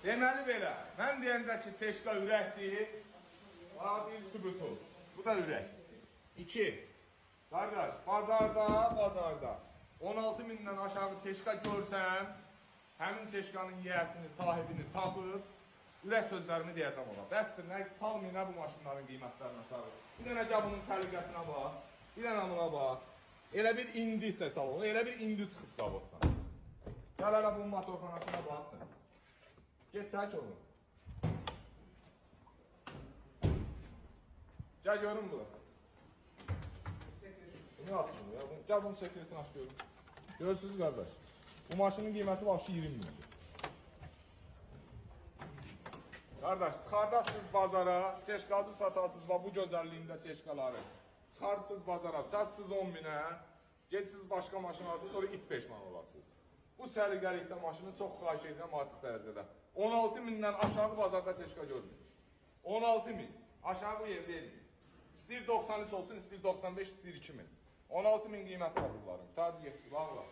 Deməli belə, mən deyəndə ki, Çeşka ürəkdir, bir sübutu. Bu da ürək. 2. Qardaş, bazarda 16 mindən aşağı Çeşka görsəm, həmin Çeşkanın yiyəsini, sahibini tapıb, ürək sözlərimi deyəcəm ona. Bəsdir, nə salmayın bu maşınların qiymətlərini aşağı. Bir dənə gəl bunun səliqəsinə bax, bir dənə buna bax. Elə bir indi isə salonu, elə bir indi çıxıb zavoddan. Gəl hələ bunun motorxanasına baxsın. Get çək oğlum. Gəl görün bunu. Bunu açın ya. Gəl bunun sekretini aç görün. Görürsünüz qardaş. Bu maşının qiyməti vəbşi 20 mindir. Qardaş, çıxardasınız bazara, çeşkazı satasınız, bax bu gözəlliyində çeşkaları. Çıxardsınız bazara, çatsınız 10 minə, getsiniz başqa maşın alırsınız, sonra it peşman olasınız. Bu səliqəlikdə maşını çox xahiş edirəm artıq dərəcədə. 16 mindən aşağı bazarda çeşka görmür. 16 min. Aşağı yerdə elmir. İstəyir 93 olsun, istəyir 95, istəyir 2000. 16 min qiyməti var bunların. Qurtardı getdi, bağla.